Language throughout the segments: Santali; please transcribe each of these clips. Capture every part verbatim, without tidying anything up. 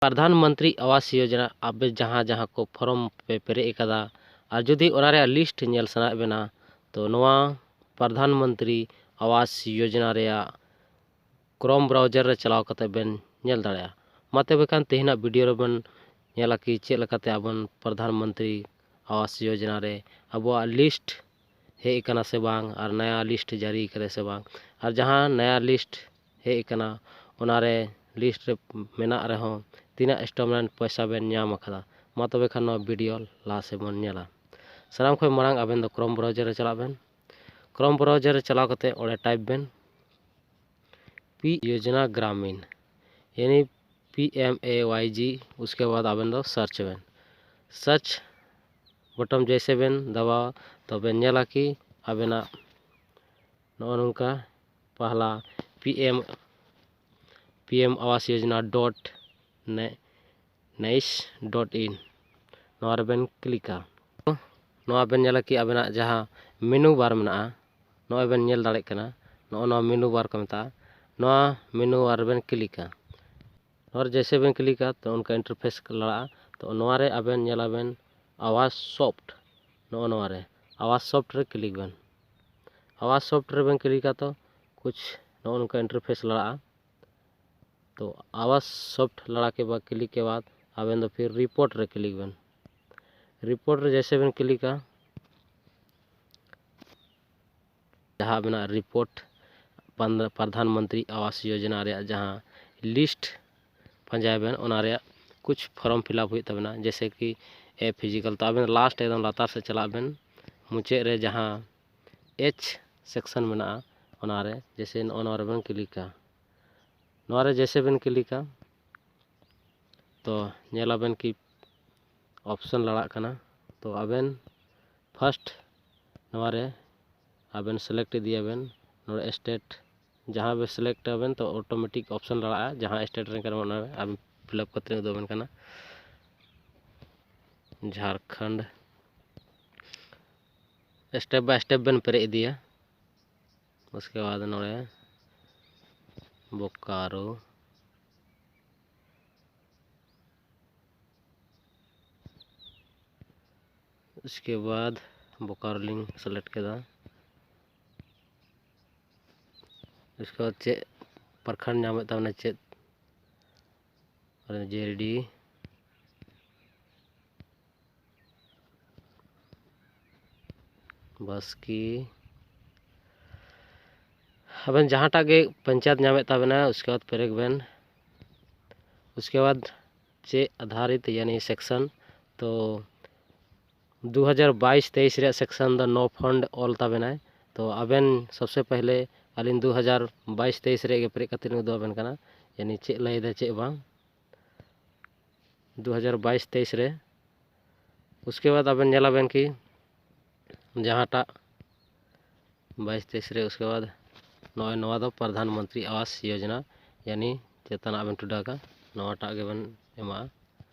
ᱯᱨᱚᱫᱷᱟᱱ ᱢᱚᱱᱛᱨᱤ ᱟᱵᱟᱥ ᱭᱳᱡᱚᱱᱟ ᱟᱯᱮ ᱡᱟᱦᱟᱸ ᱡᱟᱦᱟᱸ ᱠᱚ ᱯᱷᱚᱨᱚᱢ ᱯᱮ ᱯᱮᱨᱮᱡ ᱟᱠᱟᱫᱟ, ᱟᱨ ᱡᱩᱫᱤ ᱚᱱᱟ ᱨᱮᱭᱟᱜ ᱞᱤᱥᱴ ᱧᱮᱞ ᱥᱟᱱᱟᱭᱮᱫ ᱵᱮᱱᱟ, ᱛᱚ ᱱᱚᱣᱟ ᱯᱨᱚᱫᱷᱟᱱ ᱢᱚᱱᱛᱨᱤ ᱟᱵᱟᱥ ᱭᱳᱡᱚᱱᱟ ᱨᱮᱭᱟᱜ ᱠᱨᱳᱢ ᱵᱨᱟᱣᱡᱟᱨ ᱨᱮ ᱪᱟᱞᱟᱣ ᱠᱟᱛᱮ ᱵᱮᱱ ᱧᱮᱞ ᱫᱟᱲᱮᱭᱟᱜᱼᱟ᱾ ᱢᱟ ᱛᱚᱵᱮ ᱠᱷᱟᱱ ᱛᱮᱦᱮᱧᱟᱜ ᱵᱷᱤᱰᱤᱭᱳ ᱨᱮᱵᱚᱱ ᱧᱮᱞᱟ ᱠᱤ ᱪᱮᱫ ᱞᱮᱠᱟᱛᱮ ᱟᱵᱚᱱ ᱯᱨᱚᱫᱷᱟᱱ ᱢᱚᱱᱛᱨᱤ ᱟᱵᱟᱥ ᱭᱳᱡᱚᱱᱟ ᱨᱮ ᱟᱵᱚᱣᱟᱜ ᱞᱤᱥᱴ ᱦᱮᱡ ᱟᱠᱟᱱᱟ ᱥᱮ ᱵᱟᱝ, ᱟᱨ ᱱᱟᱭᱟ ᱞᱤᱥᱴ ᱡᱟᱹᱨᱤ ᱠᱟᱫᱟᱭ ᱥᱮ ᱵᱟᱝ, ᱟᱨ ᱡᱟᱦᱟᱸ ᱱᱟᱭᱟ ᱞᱤᱥᱴ ᱦᱮᱡ ᱟᱠᱟᱱᱟ, ᱚᱱᱟᱨᱮ ᱞᱤᱥᱴ ᱨᱮ ᱢᱮᱱᱟᱜ ᱨᱮᱦᱚᱸ ᱛᱤᱱᱟᱹᱜ ᱤᱱᱥᱴᱚᱞᱢᱮᱱᱴ ᱯᱚᱭᱥᱟ ᱵᱮᱱ ᱧᱟᱢ ᱟᱠᱟᱫᱟ᱾ ᱢᱟ ᱛᱚᱵᱮ ᱠᱷᱟᱱ ᱱᱚᱣᱟ ᱵᱷᱤᱰᱤᱭᱳ ᱞᱟᱦᱟ ᱥᱮᱫ ᱵᱚᱱ ᱧᱮᱞᱟ᱾ ᱥᱟᱱᱟᱢ ᱠᱷᱚᱱ ᱢᱟᱲᱟᱝ ᱟᱵᱮᱱ ᱫᱚ ᱠᱨᱳᱢ ᱵᱨᱟᱣᱡᱟᱨ ᱨᱮ ᱪᱟᱞᱟᱜ ᱵᱮᱱ᱾ ᱠᱨᱳᱢ ᱵᱨᱟᱣᱡᱟᱨ ᱨᱮ ᱪᱟᱞᱟᱣ ᱠᱟᱛᱮ ᱚᱸᱰᱮ ᱴᱟᱭᱤᱯ ᱵᱮᱱ ᱯᱤ ᱭᱳᱡᱚᱱᱟ ᱜᱨᱟᱢᱤᱱ, ᱭᱟᱱᱤ ᱯᱤ ᱮᱢ ᱮ ᱣᱟᱭ ᱡᱤ᱾ ᱩᱥᱠᱮ ᱵᱟᱫ ᱟᱵᱮᱱ ᱫᱚ ᱥᱟᱨᱪ ᱵᱮᱱ᱾ ᱥᱟᱨᱪ ᱵᱚᱴᱚᱢ ᱡᱮᱭᱥᱮ ᱵᱮᱱ ᱫᱟᱵᱟᱣᱟ, ᱛᱚᱵᱮ ᱧᱮᱞᱟ ᱠᱤ ᱟᱵᱮᱱᱟᱜ ᱱᱚᱜᱼᱚ ᱱᱚᱝᱠᱟ ᱯᱟᱦᱞᱟ ᱯᱤ ᱮᱢ, ᱯᱤ ᱮᱢ ᱟᱵᱟᱥ ᱭᱳᱡᱚᱱᱟ ᱰᱚᱴ ᱱᱮ ᱱᱮᱭᱤᱥ ᱰᱚᱴ ᱤᱱ, ᱱᱚᱣᱟ ᱨᱮᱵᱮᱱ ᱠᱞᱤᱠᱟ᱾ ᱱᱚᱣᱟ ᱵᱮᱱ ᱧᱮᱞᱟ ᱠᱤ ᱟᱵᱮᱱᱟᱜ ᱡᱟᱦᱟᱸ ᱢᱮᱱᱩ ᱵᱟᱨ ᱢᱮᱱᱟᱜᱼᱟ, ᱱᱚᱜᱼᱚᱭ ᱵᱮᱱ ᱧᱮᱞ ᱫᱟᱲᱮᱭᱟᱜ ᱠᱟᱱᱟ, ᱱᱚᱜᱼᱚ ᱱᱚᱣᱟ ᱢᱮᱱᱩ ᱵᱟᱨ ᱠᱚ ᱢᱮᱛᱟᱜᱼᱟ᱾ ᱱᱚᱣᱟ ᱢᱮᱱᱩ ᱵᱟᱨ ᱨᱮᱵᱮᱱ ᱠᱞᱤᱠᱟ᱾ ᱱᱚᱣᱟ ᱨᱮ ᱡᱮᱭᱥᱮ ᱵᱮᱱ ᱠᱞᱤᱠᱟ, ᱛᱚ ᱚᱱᱠᱟ ᱤᱱᱴᱟᱨᱯᱷᱮᱥ ᱞᱟᱲᱟᱜᱼᱟ᱾ ᱛᱚ ᱱᱚᱣᱟ ᱨᱮ ᱟᱵᱮᱱ ᱧᱮᱞᱟᱵᱮᱱ ᱟᱵᱟᱥ ᱥᱚᱯᱷᱴ, ᱱᱚᱜᱼᱚ ᱱᱚᱣᱟ ᱨᱮ ᱟᱵᱟᱥ ᱥᱚᱯᱷᱴ ᱨᱮ ᱠᱞᱤᱠ ᱵᱮᱱ᱾ ᱟᱵᱟᱥ ᱥᱚᱯᱷᱴ ᱨᱮᱵᱮᱱ ᱠᱞᱤᱠᱟ, ᱛᱚ ᱠᱩᱪ ᱱᱚᱜᱼᱚ ᱱᱚᱝᱠᱟ ᱤᱱᱴᱟᱨᱯᱷᱮᱥ ᱞᱟᱲᱟᱜᱼᱟ᱾ ᱛᱚ ᱟᱵᱟᱥ ᱥᱚᱯᱷᱴ ᱞᱟᱲᱟ ᱠᱮ ᱵᱟᱫ, ᱠᱞᱤᱠ ᱠᱮ ᱵᱟᱫ ᱟᱵᱮᱱ ᱫᱚ ᱯᱷᱤᱨ ᱨᱤᱯᱳᱨᱴ ᱨᱮ ᱠᱞᱤᱠ ᱵᱮᱱ᱾ ᱨᱤᱯᱳᱨᱴ ᱨᱮ ᱡᱮᱭᱥᱮ ᱵᱮᱱ ᱠᱞᱤᱠᱟ, ᱡᱟᱦᱟᱸ ᱟᱵᱮᱱᱟᱜ ᱨᱤᱯᱳᱨᱴ ᱯᱨᱚᱫᱷᱟᱱ ᱢᱚᱱᱛᱨᱤ ᱟᱵᱟᱥ ᱭᱳᱡᱚᱱᱟ ᱨᱮᱭᱟᱜ ᱡᱟᱦᱟᱸ ᱞᱤᱥᱴ ᱯᱟᱸᱡᱟᱭ ᱵᱮᱱ, ᱚᱱᱟ ᱨᱮᱭᱟᱜ ᱠᱩᱪ ᱯᱷᱚᱨᱚᱢ ᱯᱷᱤᱞᱟᱯ ᱦᱩᱭᱩᱜ ᱛᱟᱵᱮᱱᱟ, ᱡᱮᱭᱥᱮ ᱠᱤ ᱮ ᱯᱷᱤᱡᱤᱠᱟᱞ᱾ ᱛᱚ ᱟᱵᱮᱱ ᱞᱟᱥᱴ ᱮᱠᱫᱚᱢ ᱞᱟᱛᱟᱨ ᱥᱮᱫ ᱪᱟᱞᱟᱜ ᱵᱮᱱ, ᱢᱩᱪᱟᱹᱫ ᱨᱮ ᱡᱟᱦᱟᱸ ᱮᱪ ᱥᱮᱠᱥᱚᱱ ᱢᱮᱱᱟᱜᱼᱟ, ᱚᱱᱟᱨᱮ ᱡᱮᱭᱥᱮ ᱱᱚᱜᱼᱚ ᱱᱚᱣᱟ ᱨᱮᱵᱮᱱ ᱠᱞᱤᱠᱟ᱾ ᱱᱚᱣᱟ ᱨᱮ ᱡᱮᱭᱥᱮ ᱵᱮᱱ ᱠᱞᱤᱠᱟ, ᱛᱚ ᱧᱮᱞᱟᱵᱮᱱ ᱠᱤ ᱚᱯᱥᱚᱱ ᱞᱟᱲᱟᱜ ᱠᱟᱱᱟ᱾ ᱛᱚ ᱟᱵᱮᱱ ᱯᱷᱟᱥᱴ ᱱᱚᱣᱟ ᱨᱮ ᱟᱵᱮᱱ ᱥᱤᱞᱮᱠᱴ ᱤᱫᱤᱭᱟᱵᱮᱱ᱾ ᱱᱚᱰᱮ ᱥᱴᱮᱴ ᱡᱟᱦᱟᱸ ᱵᱮᱱ ᱥᱤᱞᱮᱠᱴ ᱟᱵᱮᱱ, ᱛᱚ ᱚᱴᱳᱢᱮᱴᱤᱠ ᱚᱯᱥᱚᱱ ᱞᱟᱲᱟᱜᱼᱟ, ᱡᱟᱦᱟᱸ ᱥᱴᱮᱴ ᱨᱮᱱ ᱠᱟᱱᱟ ᱚᱱᱟ ᱟᱵᱮᱱ ᱯᱷᱤᱞᱟᱯ ᱠᱟᱛᱮ ᱩᱫᱩᱜ ᱟᱵᱮᱱ ᱠᱟᱱᱟ᱾ ᱡᱷᱟᱲᱠᱷᱚᱸᱰ, ᱥᱴᱮᱯ ᱵᱟᱭ ᱥᱴᱮᱯ ᱵᱮᱱ ᱯᱮᱨᱮᱡ ᱤᱫᱤᱭᱟ᱾ ᱩᱥᱠᱮ ᱵᱟᱫ ᱱᱚᱰᱮ ᱵᱳᱠᱟᱨᱳ, ᱩᱥᱠᱮ ᱵᱟᱫ ᱵᱳᱠᱟᱨᱳ ᱞᱤᱧ ᱥᱤᱞᱮᱠᱴ ᱠᱮᱫᱟ᱾ ᱩᱥᱠᱮ ᱵᱟᱫ ᱪᱮᱫ ᱯᱨᱚᱠᱷᱚᱸᱰ ᱧᱟᱢᱮᱫ ᱛᱟᱵᱚᱱᱟ, ᱪᱮᱫ ᱡᱮ ᱟᱨ ᱰᱤ ᱵᱟᱥᱠᱮ, ᱟᱵᱮᱱ ᱡᱟᱦᱟᱸᱴᱟᱜ ᱜᱮ ᱯᱚᱧᱪᱟᱭᱮᱛ ᱧᱟᱢᱮᱫ ᱛᱟᱵᱮᱱᱟ, ᱩᱥᱠᱮ ᱵᱟᱫ ᱯᱮᱨᱮᱠ ᱵᱮᱱ, ᱩᱥᱠᱮ ᱵᱟᱫ ᱪᱮᱫ ᱟᱫᱷᱟᱨᱤᱛ ᱭᱟᱱᱤ ᱥᱮᱠᱥᱚᱱ, ᱛᱚ ᱫᱩ ᱦᱟᱡᱟᱨ ᱵᱟᱭᱤᱥ ᱛᱮᱭᱤᱥ ᱨᱮᱭᱟᱜ ᱥᱮᱠᱥᱚᱱ ᱫᱚ ᱱᱚ ᱯᱷᱚᱱᱰ ᱚᱞ ᱛᱟᱵᱮᱱᱟᱭ᱾ ᱛᱚ ᱟᱵᱮᱱ ᱥᱚᱵᱥᱮ ᱯᱮᱦᱞᱮ ᱟᱹᱞᱤᱧ ᱫᱩ ᱦᱟᱡᱟᱨ ᱵᱟᱭᱤᱥ ᱛᱮᱭᱤᱥ ᱨᱮᱭᱟᱜ ᱜᱮ ᱯᱮᱨᱮᱡ ᱠᱟᱛᱮ ᱞᱤᱧ ᱩᱫᱩᱜ ᱟᱵᱮᱱ ᱠᱟᱱᱟ, ᱭᱟᱱᱤ ᱪᱮᱫ ᱞᱟᱹᱭ ᱮᱫᱟ ᱪᱮᱫ ᱵᱟᱝ᱾ ᱫᱩ ᱦᱟᱡᱟᱨ ᱵᱟᱭᱤᱥ ᱛᱮᱭᱤᱥ ᱨᱮ, ᱩᱥᱠᱮ ᱵᱟᱫ ᱟᱵᱮᱱ ᱧᱮᱞᱟᱵᱮᱱ ᱠᱤ ᱡᱟᱦᱟᱸᱴᱟᱜ ᱵᱟᱭᱤᱥ ᱛᱮᱭᱤᱥ ᱨᱮ, ᱩᱥᱠᱮ ᱵᱟᱫ ᱱᱚᱜᱼᱚᱭ ᱱᱚᱣᱟ ᱫᱚ ᱯᱨᱚᱫᱷᱟᱱ ᱢᱚᱱᱛᱨᱤ ᱟᱣᱟᱥ ᱭᱳᱡᱚᱱᱟ, ᱭᱟᱱᱤ ᱪᱮᱛᱟᱱᱟᱜ ᱵᱮᱱ ᱴᱩᱰᱟᱹᱠᱟ, ᱱᱚᱣᱟᱴᱟᱜ ᱜᱮᱵᱮᱱ ᱮᱢᱟᱜᱼᱟ,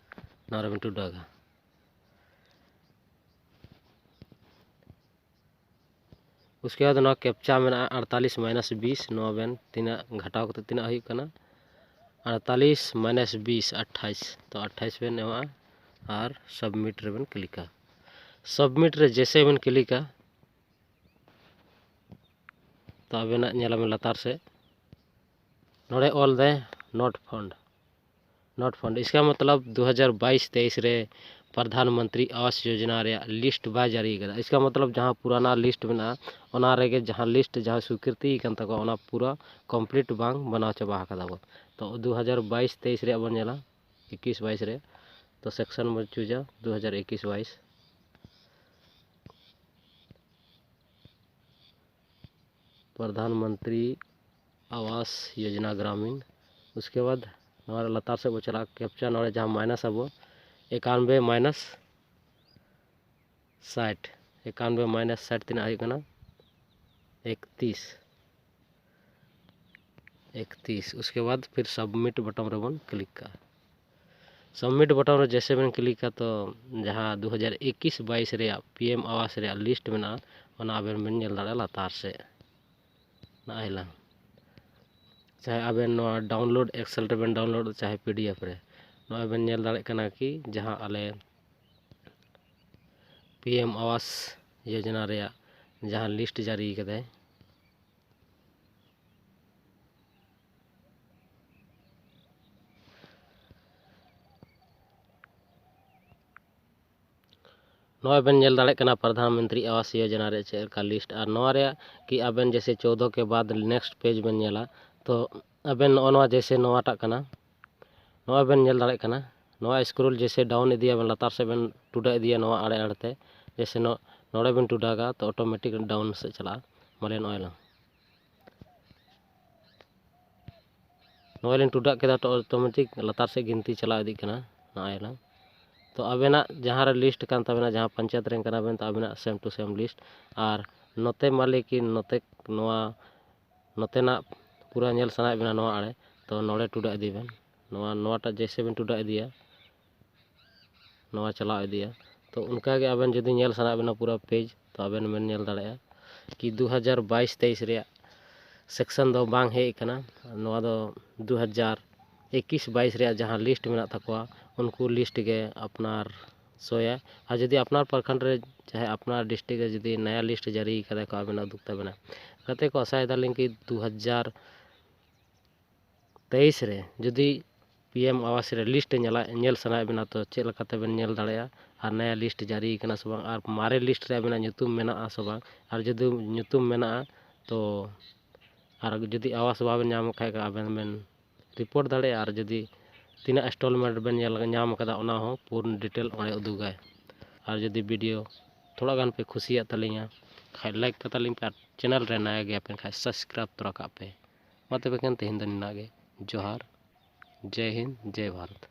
ᱱᱚᱣᱟ ᱨᱮᱵᱮᱱ ᱴᱩᱰᱟᱹᱠᱟ᱾ ᱩᱥᱠᱮ ᱵᱟᱫ ᱱᱚᱣᱟ ᱠᱮᱯᱪᱟ ᱢᱮᱱᱟᱜᱼᱟ ᱟᱴᱛᱟᱞᱤᱥ ᱢᱟᱭᱱᱟᱥ ᱵᱤᱥ, ᱱᱚᱣᱟ ᱵᱮᱱ ᱛᱤᱱᱟᱹᱜ ᱜᱷᱟᱴᱟᱣ ᱠᱟᱛᱮ ᱛᱤᱱᱟᱹᱜ ᱦᱩᱭᱩᱜ ᱠᱟᱱᱟ, ᱟᱴᱛᱟᱞᱤᱥ ᱢᱟᱭᱱᱟᱥ ᱵᱤᱥ, ᱟᱴᱷᱟᱭᱤᱥ᱾ ᱛᱚ ᱟᱴᱷᱟᱭᱤᱥ ᱵᱮᱱ ᱮᱢᱟᱜᱼᱟ ᱟᱨ ᱥᱟᱵᱢᱤᱴ ᱨᱮᱵᱮᱱ ᱠᱞᱤᱠᱟ᱾ ᱥᱟᱵᱢᱤᱴ ᱨᱮ ᱡᱮᱥᱮ ᱵᱮᱱ ᱠᱞᱤᱠᱟ, ᱛᱚ ᱟᱵᱮᱱᱟᱜ ᱧᱮᱞᱟᱵᱮᱱ ᱞᱟᱛᱟᱨ ᱥᱮᱫ ᱱᱚᱰᱮ ᱚᱞ ᱫᱟᱭ ᱱᱚᱴ ᱯᱷᱚᱱᱰ, ᱱᱚᱴ ᱯᱷᱚᱱᱰ᱾ ᱤᱥᱠᱟ ᱢᱚᱛᱞᱚᱵ ᱫᱩ ᱦᱟᱡᱟᱨ ᱵᱟᱭᱤᱥ ᱛᱮᱭᱤᱥ ᱨᱮ ᱯᱨᱚᱫᱷᱟᱱ ᱢᱚᱱᱛᱨᱤ ᱟᱣᱟᱥ ᱭᱳᱡᱚᱱᱟ ᱨᱮᱭᱟᱜ ᱞᱤᱥᱴ ᱵᱟᱭ ᱡᱟᱹᱨᱤ ᱠᱟᱫᱟ᱾ ᱤᱥᱠᱟ ᱢᱚᱛᱞᱚᱵ ᱡᱟᱦᱟᱸ ᱯᱩᱨᱟᱱᱟ ᱞᱤᱥᱴ ᱢᱮᱱᱟᱜᱼᱟ, ᱚᱱᱟ ᱨᱮᱜᱮ ᱡᱟᱦᱟᱸ ᱞᱤᱥᱴ ᱡᱟᱦᱟᱸ ᱥᱣᱤᱠᱨᱤᱛᱤ ᱠᱟᱱ ᱛᱟᱠᱚᱣᱟ, ᱚᱱᱟ ᱯᱩᱨᱟᱹ ᱠᱚᱢᱯᱞᱤᱴ ᱵᱟᱝ ᱵᱮᱱᱟᱣ ᱪᱟᱵᱟ ᱟᱠᱟᱫᱟ ᱵᱚ᱾ ᱛᱚ ᱫᱩ ᱦᱟᱡᱟᱨ ᱵᱟᱭᱤᱥ ᱛᱮᱭᱤᱥ ᱨᱮᱭᱟᱜ ᱵᱚᱱ ᱧᱮᱞᱟ, ᱮᱠᱤᱥ ᱵᱟᱭᱤᱥ ᱨᱮ᱾ ᱛᱚ ᱥᱮᱠᱥᱚᱱ ᱵᱚᱱ ᱪᱩᱡᱟ ᱫᱩ ᱦᱟᱡᱟᱨ ᱮᱠᱤᱥ ᱵᱟᱭᱤᱥ᱾ ᱯᱨᱚᱫᱷᱟᱱ ᱢᱚᱱᱛᱨᱤ ᱟᱣᱟᱥ ᱭᱳᱡᱚᱱᱟ ᱜᱨᱟᱢᱤᱱ᱾ ᱩᱥᱠᱮ ᱵᱟᱫ ᱱᱚᱣᱟ ᱨᱮ ᱞᱟᱛᱟᱨ ᱥᱮᱫ ᱵᱚ ᱪᱟᱞᱟᱜᱼᱟ, ᱠᱮᱯᱪᱟ ᱱᱚᱰᱮ ᱡᱟᱦᱟᱸ ᱢᱟᱭᱱᱟᱥ ᱟᱵᱚ, ᱮᱠᱟᱱᱵᱮ ᱢᱟᱭᱱᱟᱥ ᱥᱟᱴ, ᱮᱠᱟᱱᱵᱮ ᱢᱟᱭᱱᱟᱥ ᱥᱟᱴ ᱛᱤᱱᱟᱹᱜ ᱦᱩᱭᱩᱜ ᱠᱟᱱᱟ? ᱮᱠᱛᱤᱥ, ᱮᱠᱛᱤᱥ᱾ ᱩᱥᱠᱮ ᱵᱟᱫ ᱯᱷᱤᱨ ᱥᱟᱵᱢᱤᱴ ᱵᱚᱴᱚᱱ ᱨᱮᱵᱚᱱ ᱠᱞᱤᱠ ᱠᱟᱜᱼᱟ᱾ ᱥᱟᱵᱢᱤᱴ ᱵᱚᱴᱚᱱ ᱨᱮ ᱡᱮᱥᱮ ᱵᱮᱱ ᱠᱞᱤᱠᱟ, ᱛᱚ ᱡᱟᱦᱟᱸ ᱫᱩ ᱦᱟᱡᱟᱨ ᱮᱠᱤᱥ ᱵᱟᱭᱤᱥ ᱨᱮᱭᱟᱜ ᱯᱤ ᱮᱢ ᱟᱣᱟᱥ ᱨᱮᱭᱟᱜ ᱞᱤᱥᱴ ᱢᱮᱱᱟᱜᱼᱟ, ᱚᱱᱟ ᱟᱵᱮᱱ ᱵᱮᱱ ᱧᱮᱞ ᱫᱟᱲᱮᱭᱟᱜᱼᱟ ᱞᱟᱛᱟᱨ ᱥᱮᱫ ᱱᱚᱜᱼᱚᱭ ᱞᱟᱝ᱾ ᱪᱟᱦᱮ ᱟᱵᱮᱱ ᱱᱚᱣᱟ ᱰᱟᱣᱩᱱᱞᱳᱰ ᱮᱠᱥᱮᱞ ᱨᱮᱵᱮᱱ ᱰᱟᱣᱩᱱᱞᱳᱰ, ᱪᱟᱦᱮ ᱯᱤ ᱰᱤ ᱮᱯᱷ ᱨᱮ᱾ ᱱᱚᱜᱼᱚᱭ ᱵᱮᱱ ᱧᱮᱞ ᱫᱟᱲᱮᱭᱟᱜ ᱠᱟᱱᱟ ᱠᱤ ᱡᱟᱦᱟᱸ ᱟᱞᱮ ᱯᱤ ᱮᱢ ᱟᱣᱟᱥ ᱭᱳᱡᱚᱱᱟ ᱨᱮᱭᱟᱜ ᱡᱟᱦᱟᱸ ᱞᱤᱥᱴ ᱡᱟᱹᱨᱤ ᱠᱟᱫᱟᱭ, ᱱᱚᱜᱼᱚᱭ ᱵᱮᱱ ᱧᱮᱞ ᱫᱟᱲᱮᱭᱟᱜ ᱠᱟᱱᱟ ᱯᱨᱚᱫᱷᱟᱱ ᱢᱚᱱᱛᱨᱤ ᱟᱣᱟᱥ ᱭᱳᱡᱚᱱᱟ ᱨᱮᱭᱟᱜ ᱪᱮᱫ ᱞᱮᱠᱟ ᱞᱤᱥᱴ᱾ ᱟᱨ ᱱᱚᱣᱟ ᱨᱮᱭᱟᱜ ᱠᱤ ᱟᱵᱮᱱ ᱡᱮᱥᱮ ᱪᱳᱫᱚ ᱠᱮ ᱵᱟᱫ ᱱᱮᱠᱥᱴ ᱯᱮᱡᱽ ᱵᱮᱱ ᱧᱮᱞᱟ, ᱛᱚ ᱟᱵᱮᱱ ᱱᱚᱜᱼᱚ ᱱᱚᱣᱟ ᱡᱮᱥᱮ ᱱᱚᱣᱟᱴᱟᱜ ᱠᱟᱱᱟ, ᱱᱚᱣᱟ ᱵᱮᱱ ᱧᱮᱞ ᱫᱟᱲᱮᱭᱟᱜ ᱠᱟᱱᱟ᱾ ᱱᱚᱣᱟ ᱥᱠᱨᱳᱞ ᱡᱮᱥᱮ ᱰᱟᱣᱩᱱ ᱤᱫᱤᱭᱟᱵᱮᱱ, ᱞᱟᱛᱟᱨ ᱥᱮᱫ ᱵᱮᱱ ᱴᱩᱰᱟᱹ ᱤᱫᱤᱭᱟ ᱱᱚᱣᱟ ᱟᱲᱮ ᱟᱲᱮᱛᱮ, ᱡᱮᱥᱮ ᱱᱚ-, ᱱᱚᱰᱮ ᱵᱮᱱ ᱴᱩᱰᱟᱜᱟ ᱛᱚ ᱚᱴᱳᱢᱮᱴᱤᱠ ᱰᱟᱣᱩᱱ ᱥᱮᱫ ᱪᱟᱞᱟᱜᱼᱟ᱾ ᱢᱟᱱᱮ ᱱᱚᱜᱼᱚᱭ ᱞᱟᱝ ᱱᱚᱜᱼᱚᱭ ᱞᱤᱧ ᱴᱩᱰᱟᱜ ᱠᱮᱫᱟ ᱛᱚ ᱚᱴᱳᱢᱮᱴᱤᱠ ᱞᱟᱛᱟᱨ ᱥᱮᱫ ᱜᱤᱱᱛᱤ ᱪᱟᱞᱟᱣ ᱤᱫᱤᱜ ᱠᱟᱱᱟ᱾ ᱱᱚᱜᱼᱚᱭ ᱞᱟᱝ ᱛᱚ ᱟᱵᱮᱱᱟᱜ ᱡᱟᱦᱟᱸ ᱨᱮ ᱞᱤᱥᱴ ᱠᱟᱱ ᱛᱟᱵᱮᱱᱟ, ᱡᱟᱦᱟᱸ ᱯᱚᱧᱪᱟᱭᱮᱛ ᱨᱮᱱ ᱠᱟᱱᱟ ᱵᱮᱱ, ᱛᱚ ᱟᱵᱮᱱᱟᱜ ᱥᱮᱢ ᱴᱩ ᱥᱮᱢ ᱞᱤᱥᱴ᱾ ᱟᱨ ᱱᱚᱛᱮ ᱢᱟᱱᱞᱤ ᱠᱤ ᱱᱚᱛᱮ ᱱᱚᱣᱟ ᱱᱚᱛᱮᱱᱟᱜ ᱯᱩᱨᱟᱹ ᱧᱮᱞ ᱥᱟᱱᱟᱭᱮᱫ ᱵᱮᱱᱟ ᱱᱚᱣᱟ ᱟᱲᱮ, ᱛᱚ ᱱᱚᱰᱮ ᱴᱩᱰᱟᱹᱜ ᱤᱫᱤ ᱵᱮᱱ᱾ ᱱᱚᱣᱟ, ᱱᱚᱣᱟᱴᱟᱜ ᱡᱮᱭᱥᱮ ᱵᱮᱱ ᱴᱩᱰᱟᱹᱜ ᱤᱫᱤᱭᱟ, ᱱᱚᱣᱟ ᱪᱟᱞᱟᱣ ᱤᱫᱤᱭᱟ᱾ ᱛᱚ ᱚᱱᱠᱟᱜᱮ ᱟᱵᱮᱱ ᱡᱩᱫᱤ ᱧᱮᱞ ᱥᱟᱱᱟᱭᱮᱫ ᱵᱮᱱᱟ ᱯᱩᱨᱟᱹ ᱯᱮᱡᱽ, ᱛᱚ ᱟᱵᱮᱱ ᱵᱮᱱ ᱧᱮᱞ ᱫᱟᱲᱮᱭᱟᱜᱼᱟ ᱠᱤ ᱫᱩ ᱦᱟᱡᱟᱨ ᱵᱟᱭᱤᱥ ᱛᱮᱭᱤᱥ ᱨᱮᱭᱟᱜ ᱥᱮᱠᱥᱚᱱ ᱫᱚ ᱵᱟᱝ ᱦᱮᱡ ᱟᱠᱟᱱᱟ᱾ ᱱᱚᱣᱟ ᱫᱚ ᱫᱩ ᱦᱟᱡᱟᱨ ᱮᱠᱩᱥ ᱵᱟᱭᱤᱥ ᱨᱮᱭᱟᱜ ᱡᱟᱦᱟᱸ ᱞᱤᱥᱴ ᱢᱮᱱᱟᱜ ᱛᱟᱠᱚᱣᱟ, ᱩᱱᱠᱩ ᱞᱤᱥᱴ ᱜᱮ ᱟᱯᱱᱟᱨ ᱥᱳᱭᱟ᱾ ᱟᱨ ᱡᱩᱫᱤ ᱟᱯᱱᱟᱨ ᱯᱨᱚᱠᱷᱚᱸᱰ ᱨᱮ ᱪᱟᱦᱮ ᱟᱯᱱᱟᱨ ᱰᱤᱥᱴᱨᱤᱠᱴ ᱨᱮ ᱡᱩᱫᱤ ᱱᱟᱭᱟ ᱞᱤᱥᱴ ᱡᱟᱹᱨᱤ ᱠᱟᱫᱟ ᱠᱚ, ᱟᱵᱮᱱᱟᱜ ᱩᱫᱩᱜ ᱛᱟᱵᱮᱱᱟ᱾ ᱜᱟᱛᱮ ᱠᱚ, ᱟᱥᱟᱭᱮᱫᱟᱞᱤᱧ ᱠᱤ ᱫᱩ ᱦᱟᱡᱟᱨ ᱛᱮᱭᱤᱥ ᱨᱮ ᱡᱩᱫᱤ ᱯᱤ ᱮᱢ ᱟᱣᱟᱥ ᱨᱮ ᱞᱤᱥᱴ ᱧᱮᱞᱟ-, ᱧᱮᱞ ᱥᱟᱱᱟᱭᱮᱫ ᱵᱮᱱᱟ, ᱛᱚ ᱪᱮᱫ ᱞᱮᱠᱟᱛᱮᱵᱮᱱ ᱧᱮᱞ ᱫᱟᱲᱮᱭᱟᱜᱼᱟ ᱟᱨ ᱱᱟᱭᱟ ᱞᱤᱥᱴ ᱡᱟᱹᱨᱤ ᱠᱟᱱᱟ ᱥᱮ ᱵᱟᱝ, ᱟᱨ ᱢᱟᱨᱮ ᱞᱤᱥᱴ ᱨᱮ ᱟᱵᱮᱱᱟᱜ ᱧᱩᱛᱩᱢ ᱢᱮᱱᱟᱜᱼᱟ ᱥᱮ ᱵᱟᱝ᱾ ᱟᱨ ᱡᱩᱫᱤ ᱧᱩᱛᱩᱢ ᱢᱮᱱᱟᱜᱼᱟ, ᱛᱚ ᱟᱨ ᱡᱩᱫᱤ ᱟᱣᱟᱥ ᱵᱟᱵᱮᱱ ᱧᱟᱢ ᱠᱷᱟᱡ, ᱟᱵᱮᱱ ᱵᱮᱱ ᱨᱤᱯᱳᱨᱴ ᱫᱟᱲᱮᱭᱟᱜᱼᱟ᱾ ᱟᱨ ᱡᱩᱫᱤ ᱛᱤᱱᱟᱹᱜ ᱤᱱᱥᱴᱚᱞᱢᱮᱱᱴ ᱵᱮᱱ ᱧᱮᱞ ᱧᱟᱢ ᱠᱟᱫᱟ, ᱚᱱᱟ ᱦᱚᱸ ᱯᱩᱨᱟᱹ ᱰᱤᱴᱮᱞ ᱚᱸᱰᱮ ᱩᱫᱩᱜᱟᱭ᱾ ᱟᱨ ᱡᱩᱫᱤ ᱵᱷᱤᱰᱤᱭᱳ ᱛᱷᱚᱲᱟ ᱜᱟᱱ ᱯᱮ ᱠᱩᱥᱤᱭᱟᱜ ᱛᱟᱹᱞᱤᱧᱟ ᱠᱷᱟᱡ, ᱞᱟᱭᱤᱠ ᱠᱟᱛᱟ ᱞᱤᱧ ᱯᱮ, ᱟᱨ ᱪᱮᱱᱮᱞ ᱨᱮ ᱱᱟᱭᱟ ᱜᱮᱭᱟ ᱯᱮ ᱠᱷᱟᱡ, ᱥᱟᱵᱥᱠᱨᱟᱭᱤᱵᱽ ᱛᱚᱨᱟ ᱠᱟᱜ ᱯᱮ᱾ ᱢᱟ ᱛᱚᱵᱮ ᱠᱷᱟᱱ ᱛᱮᱦᱮᱧ ᱫᱚ ᱱᱤᱱᱟᱹᱜ ᱜᱮ᱾ ᱡᱚᱦᱟᱨ, ᱡᱟᱭ ᱦᱤᱱᱫ, ᱡᱟᱭ ᱵᱷᱟᱨᱚᱛ᱾